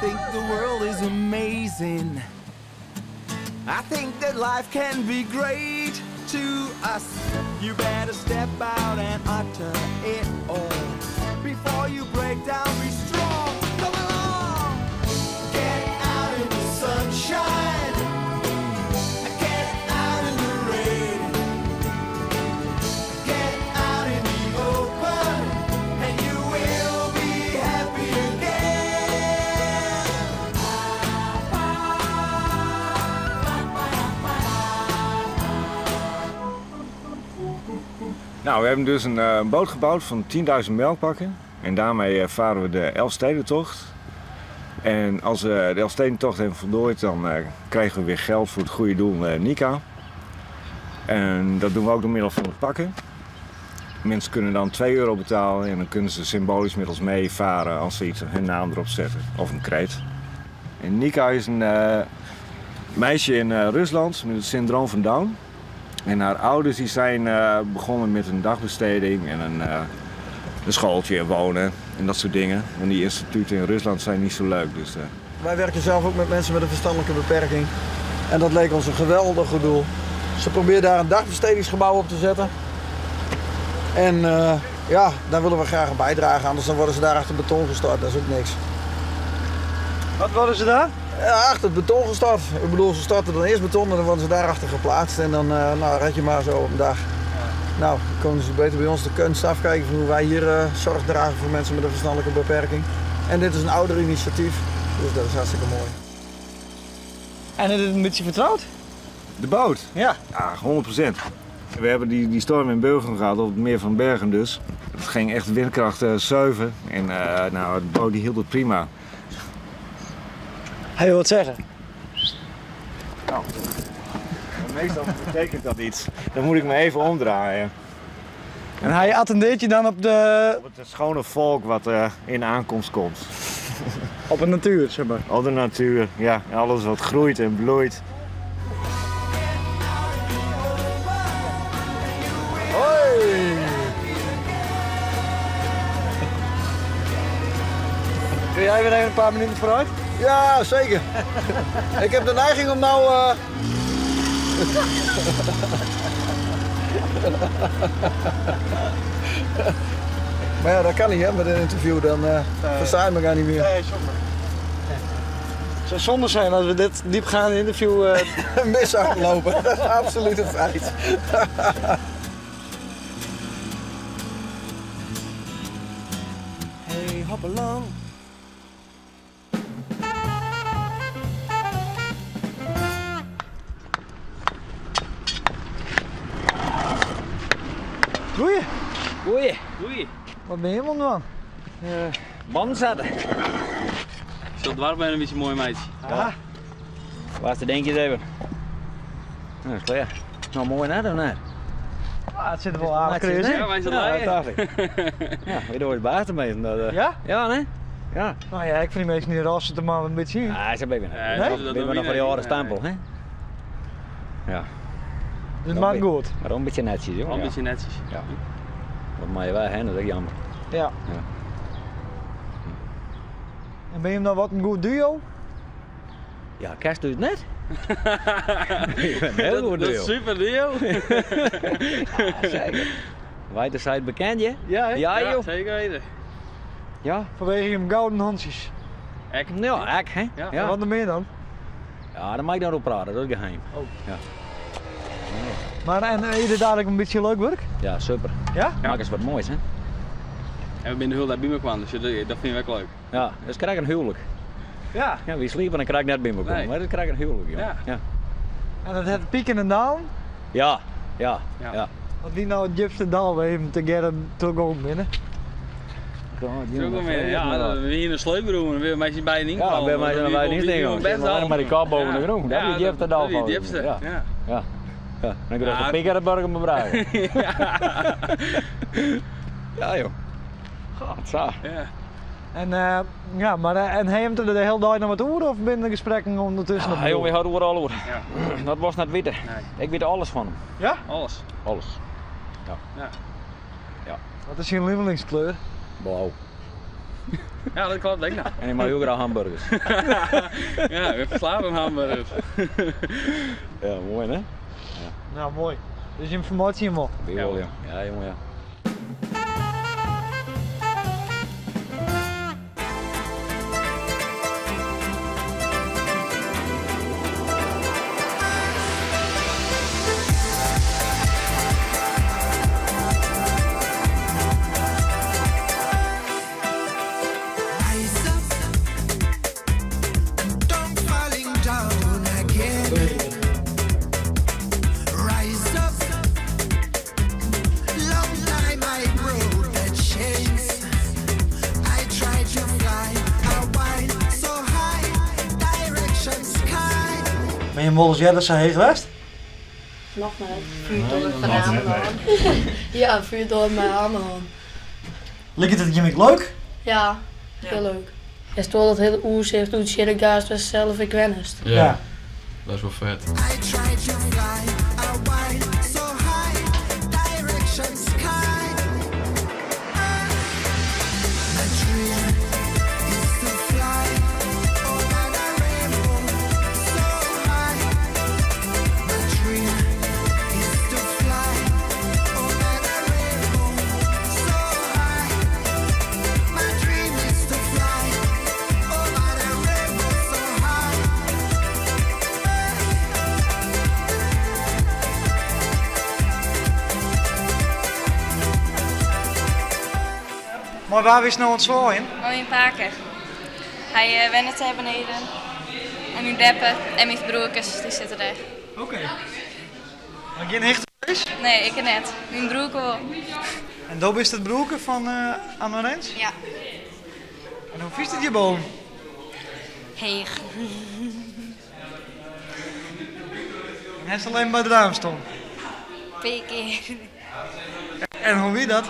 think the world is amazing. I think that life can be great to us. You better step out and utter it all. Before you break down, be strong. Come along. Get out in the sunshine. Get out in the rain. Get out in the open. And you will be happy again. Nou, we hebben dus een boot gebouwd van 10.000 melkpakken. En daarmee varen we de Elfstedentocht. En als we de Elfstedentocht hebben voltooid, dan krijgen we weer geld voor het goede doel, Nika. En dat doen we ook door middel van het pakken. Mensen kunnen dan 2 euro betalen en dan kunnen ze symbolisch met ons meevaren als ze iets hun naam erop zetten of een kreet. En Nika is een meisje in Rusland met het syndroom van Down. En haar ouders die zijn begonnen met een dagbesteding en een schooltje wonen en dat soort dingen. Want die instituten in Rusland zijn niet zo leuk. Dus. Wij werken zelf ook met mensen met een verstandelijke beperking. En dat leek ons een geweldig goed doel. Ze probeerden daar een dagbestedingsgebouw op te zetten. En daar willen we graag een bijdrage aan, anders dan worden ze daar achter beton gestort. Dat is ook niks. Wat worden ze daar? Ja, achter het beton gestort. Ze starten dan eerst beton en dan worden ze daarachter geplaatst. En dan red je maar zo op een dag. Nou, dan kunnen ze beter bij ons de kunst afkijken van hoe wij hier zorg dragen voor mensen met een verstandelijke beperking. En dit is een ouder initiatief, dus dat is hartstikke mooi. En is het een beetje vertrouwd? De boot? Ja. Ja, 100%. We hebben die storm in Burgum gehad, op het meer van Bergen dus. Het ging echt windkracht 7 en de boot die hield het prima. Hij wil wat zeggen. Nou, meestal betekent dat iets. Dan moet ik me even omdraaien. En hij attendeert je dan op de... Op het schone volk wat in aankomst komt. Op de natuur, zeg maar. Op de natuur, ja. Alles wat groeit en bloeit. Hoi! Kun jij weer even een paar minuten vooruit? Ja, zeker. Ik heb de neiging om nou Maar ja, dat kan niet hè, met een interview, dan versta je elkaar niet meer. Nee, zonde. Het zou zonde zijn als we dit diepgaande interview mis zouden lopen. Dat is absoluut een feit. Hey, hop along. Goeie. Goeie. Goeie. Wat ben je helemaal aan? Banden zetten. Zo dwars ben een beetje mooi meisje. Ja. Waar is de denk je even? Nou, dat is klaar. Nou, mooi net of net? Ah, het zit er wel aardig Netjes, in, hè? hè? Ja, wij zijn Ja, blij, hè? dat dacht ik. Ja, weet je hoe het baas ermee is, dat Ja? Ja, hè? Ja. Nou ja, ik vind die mensen niet raar, zitten maar een beetje in. Ja, ze blijven. Nee, Nee? dat Dat doen ben we nog van die niet. oude stempel, hè? Ja. Dus het maakt goed. Maar ook een beetje netjes, joh. Wel een Ja. beetje netjes. Ja. Wat maar je weg, hè? Dat is ook jammer. Ja. Ja. En ben je hem dan wat een goed duo? Ja, kerst doet het net. Ik ben heel goed Dat is duo. super duo. Ja, zeker. Wij zijn het bekend, hè? Ja, hè? Ja, Ja, joh. zeker weten. Ja. Vanwege hem gouden handjes. Ek. Ja, ek, hè? Ja. Ja. En wat nog meer dan? Ja, daar mag ik dan op praten, dat is geheim. Oh. Ja. Maar en is het dadelijk een beetje leuk werk? Ja, super. Ja? Maak eens wat moois, hè? En we zijn de hele dag bij me kwam, dus dat vind ik wel leuk. Ja, dus krijg ik een huwelijk. Ja. Ja, wie sliepen, dan krijg ik net bij me komen. Nee. Maar dat krijg ik een huwelijk, joh. Ja. Ja. En dat het pieken en dalen? Ja, ja, Ja. ja. Wat die nou het diepste dal we even te get terug om binnen? God, Terug om binnen. Ja, dan ben je in een sleutelroom en weer met je bij Ja, dan ben je bij niet ingevallen. Best Alleen maar die kop boven de grond. Dat is het diepste dal Dat is het van. diepste, Ja. ja. Ja. Ja, dan krijg je Ja. de pik uit de burger me braken. Ja. Ja, joh. God, zo. Ja. En ja, maar en hij heeft er de hele dag nog wat over of binnen de gesprekken ondertussen? Ja, op joh, we hadden overal over. Ja. Dat was net weten. Nee. Ik weet alles van hem. Ja? Alles. Alles. Ja. Ja. Ja. Wat is je lievelingskleur? Blauw. Ja, dat klopt ek noch. En ik mei hiel graach hamburgers. Ja, ik bin ferslave oan hamburgers. Ja, moai hè? Nou, moai. Dus jim fermeitsje jim wol? Wy wol, ja. Ja, jonge, ja. Ben je wolris earder sa heech west? Noch net. Vuurtoren fan Amelân. Ja, vuurtoren by Amelân. Liket it jim ek leuk? Ja, hiel leuk. Is wol dat hiele oersicht oer Tsjillegast wêr'tst sels ek wennest. Ja, dat is wol fet. Mei wa bist no oan it swaaien? Mei myn pake. Hy wennet dêr beneden. En myn beppe en myn broerkes, dy sitte dêr. Oké. Mar gjin hichtefrees? Nee, ik net. Myn broerke wol. En do bist it broerke fan Anne Rens? Ja. En hoe fynst it hjirboven? Heech. En hast al even by it raam stien? Pear kear. En hoe wie dat?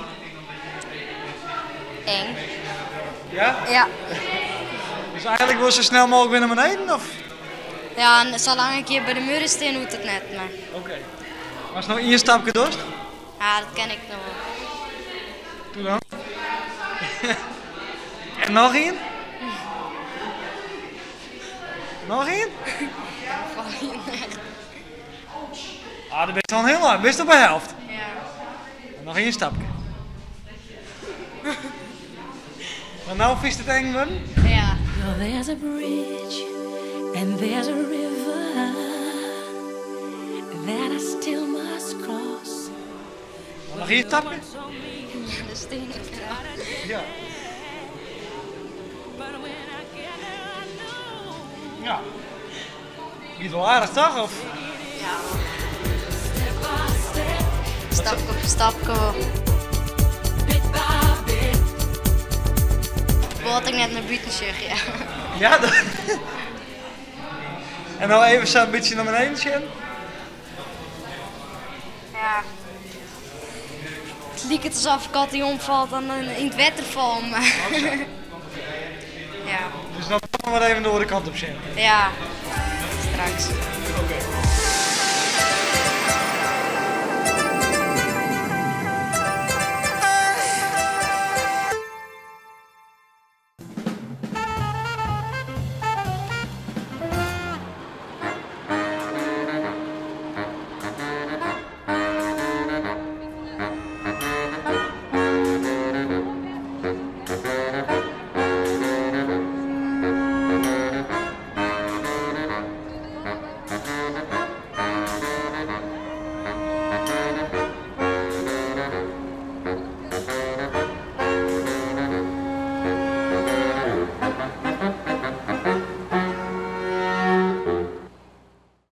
Eng. Ja? Ja. Dus eigenlik wolst sa snel mooglik wer nei beneden of? Ja, salang ik hjir by de muorre stean hoecht it net, mar. Oké. Mar ast no ien stapke dochst? Ja, dat kin ik noch wol. Doe dan. En noch ien? Noch ien? Ah, dan bist al hiel ein, bist op de helft. Ja. Noch ien stapke. Mar no fynst it eng wurden? Ja. Well, there's a bridge and there's a river that I still must cross. Noch ien stapke? Ja, dêr stean ik noch. Ja. Ja. Giet wol aardich toch? Of? Ja. Stapke op stapke. Wol dat ik net nei bûten sjoch, ja. Ja, dat... En no even sa'n bytsje nei beneden sjen. Ja. It liket alsof ik as dy omfalt dan yn it wetter fal, mar ja. Dus dan toch mar even de oare kant op sjen. Ja, straks. Oké.